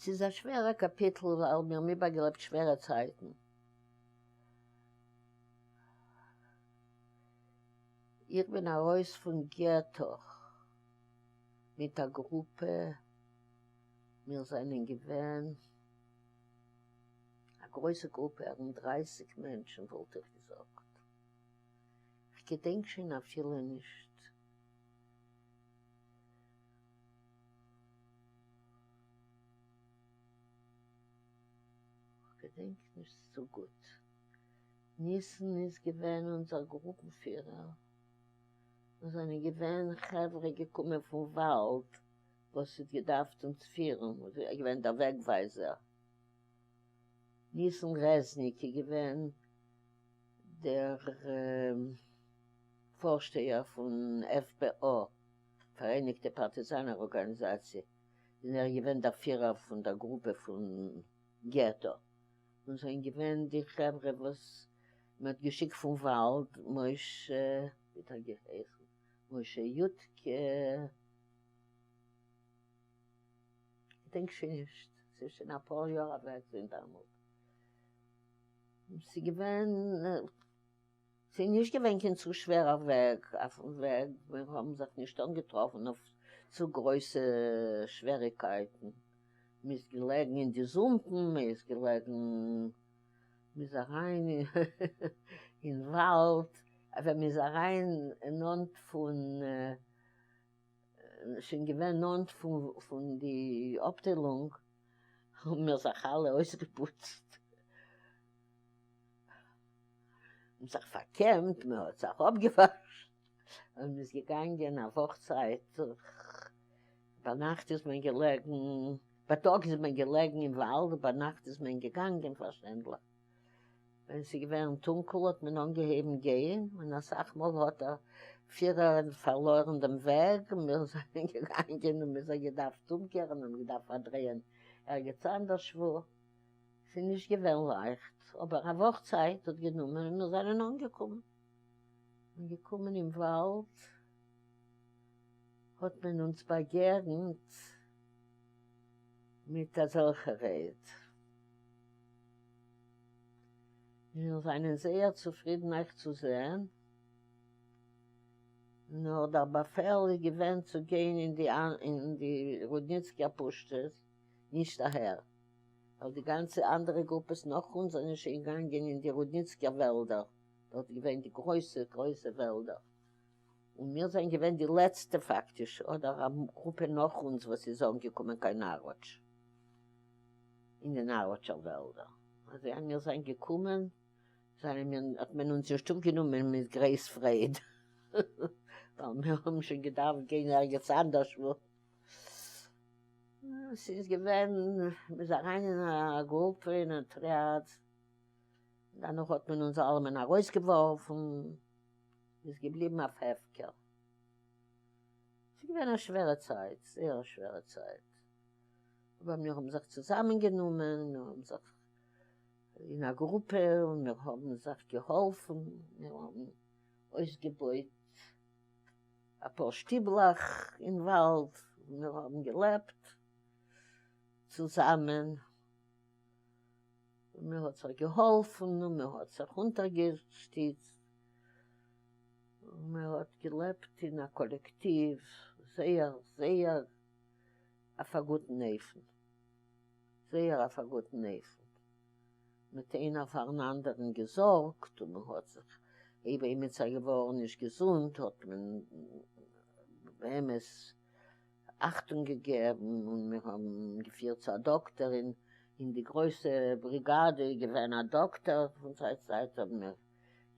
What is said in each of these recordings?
ס'איז א שווערע קאפיטל ווייל מיר האבן איבערגעלעבט שווערע צייטן. איך בין ארויס פון געטא מיט א גרופע, מיר זענען געווען א גרויסע גרופע ארום דרייסיג מענטשן וואלט איך געזאגט, כ'געדענק שוין אפילו נישט. כ'געדענק נישט צו גוט. ניסן איז געווען אונזער גרופן פירער, און זענען געווען חברה געקומען פון וואלד וואס האט געדארפט אונז פירן, איז געווען דער וועג ווייזער. ניסן רעזניק איז געווען דער פארשטייער פון FPO, פאראייניגטע פארטיזאנער ארגאניזאציע, און ער איז געווען דער פירער פון דער גרופע פון געטא, און זענען געווען די חברה וואס מען האט געשיקט פון וואלד, משה, ווי האט ער געהייסן, משה יודקע, כ'געדענק שוין נישט, ס'איז שוין אפאר יאר אוועק זינט דעמאלט, ס'איז געווען. ס'איז נישט געווען קיין צו שווערער וועג, אויפן וועג מיר האבן זיך נישט אנגעטראפן אויף צו גרויסע שוועריקייטן, מ'איז געלעגן אין די זומפן, מ'איז געלעגן, מ'איז אריין אין וואלד, ווען מ'איז אריין נאנט פון, שוין געווען נאנט פון די אפטיילונג, האבן מיר זיך אלע אויסגעפוצט. און זיך פארקעמט, מען האט זיך אפגעוואשן, און מען איז געגאנגען א וואך צייט, ביינאכט איז מען געלעגן, בייטאג איז מען געלעגן אין וואלד, ביינאכט איז מען געגאנגען פארשטענדליך, ווען ס'איז געווען טונקל האט מען אנגעהויבן גיין, און אסאך מאל האט דער פירער פארלוירן דעם וועג, מיר זענען געגאנגען און מיר זיך געדארפט אומקערן און געדארפט פארדרייען ערגעץ אנדערשוואו. ס'איז נישט געווען לייכט, אבער א וואך צייט האט גענומען און מיר זענען אנגעקומען. און געקומען אין וואלד האט מען אונז באגעגנט מיט אזעלכע רייד. מיר זענען זייער צופרידן אייך צו זען, נאר דער באפעל איז געווען צו גיין אין די רודניצקער פושטשעס, נישט אהער. ווייל די גאנצע אנדערע גרופעס נאך אונז זענען שוין געגאנגען אין די רודניצקער וועלדער, דארט איז געווען די גרויסע גרויסע וועלדער, און מיר זענען געווען די לעצטע פאקטיש, אדער א גרופע נאך אונז וואס איז אנגעקומען קיין נאראטש, אין די נאראטשער וועלדער, אזוי אז מיר זענען געקומען זענען מיר, האט מען אונז נישט אויפגענומען מיט גרויס פרייד, ווייל מיר האבן שוין געדארפט גיין ערגעץ אנדערש וואו. ס'איז געווען, מ'איז אריין אין א גרופע אין אטריאד, דערנאך האט מען אונז אלעמען ארויסגעווארפן, מ'איז געבליבן אויף הפקר. ס'איז געווען א שווערע צייט, זייער א שווערע צייט, אבער מיר האבן זיך צוזאמענגענומען, מיר האבן זיך אין א גרופע און מיר האבן זיך געהאלפן, מיר האבן אויסגעבויט אפאר שטיבלעך אין וואלד, און מיר האבן געלעבט צוזאמען, און מען האט זיך געהאלפן, און מען האט זיך אונטערגעשטיצט, און מען האט געלעבט אין א קאלעקטיוו זייער זייער אויף א גוטן אופן, זייער אויף א גוטן אופן. מ'האט איינער פארן אנדערן געזארגט און מ'האט זיך, אויב עימיצער געווארן נישט געזונט האט מען באמת אכטונג געגעבן און מיר האבן געפירט צו א דאקטער, אין די גרויסע בריגאדע איז געווען א דאקטער, פון צייט צו צייט האבן מיר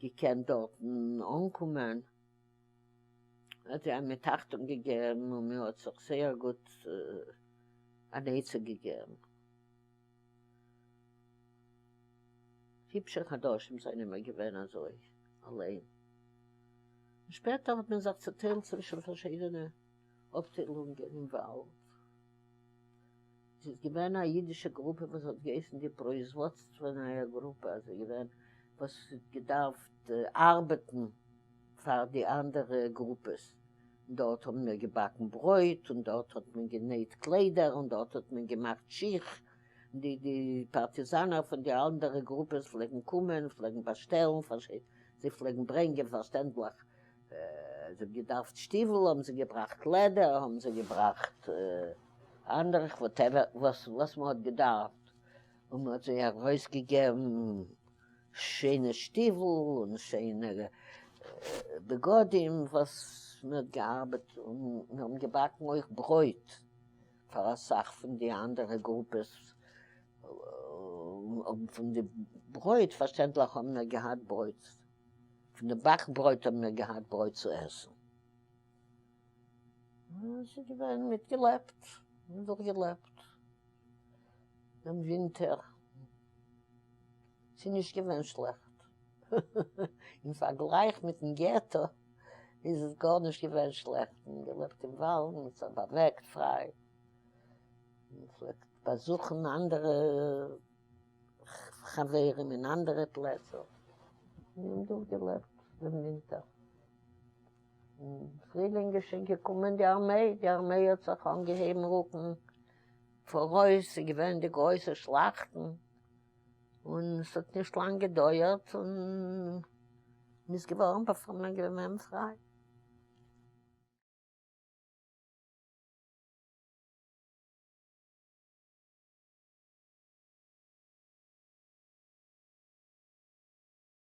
געקענט דארטן אנקומען, האט זיי מיט אכטונג געגעבן און מען האט זיך זייער גוט אן עצה געגעבן. היפשע חדשים זענען מיר געווען אזוי אליין, און שפעטער האט מען זיך צוטיילט צווישן פארשידענע אפטיילונגען אין וואלד. עס איז געווען א אידישע גרופע וואס האט געהייסן די פראיזוואדסטווענאיא גרופע, אזוי געווען וואס האט געדארפט ארבעטן פאר די אנדערע גרופעס. דארט האבן מיר געבאקן ברויט, און דארט האט מען גענייט קליידער, און דארט האט מען געמאכט שיך, די די פארטיזאנער פון די אנדערע גרופעס פלעגן קומען, פלעגן באשטעלן, זיי פלעגן ברענגען פארשטענדליך, זיי האבן געדארפט שטיוול האבן זיי געבראכט לעדער, האבן זיי געבראכט אנדערע whatever וואס וואס מען האט געדארפט, און מען האט זיי ארויסגעגעבן שיינע שטיוול און שיינע בגדים וואס מען האט געארבעט, און מיר האבן געבאקן אויך ברויט פאר אסאך פון די אנדערע גרופעס, און פון די ברויט פארשטענדליך האבן מיר געהאט ברויט, פון די באק ברויט האבן מיר געהאט ברויט צו עסן. און ס'איז געווען מיטגעלעבט און דורכגעלעבט דעם ווינטער. ס'איז נישט געווען שלעכט. אין פארגלייך מיטן געטא איז עס גארנישט געווען שלעכט. מ'האט געלעבט אין וואלד, מ'האט זיך באוועגט פריי, מ'פלעגט באזוכן אנדערע חברים אין אנדערע פלעצער. מיר האבן דורכגעלעבט דעם ווינטער. אין פרילינג איז שוין געקומען די ארמיי, די ארמיי האט זיך אנגעהויבן רוקן פאראויס, ס'איז געווען די גרויסע שלאכטן, און ס'האט נישט לאנג געדויערט און מ'איז געווארן באפריי, מ'איז געווען פריי.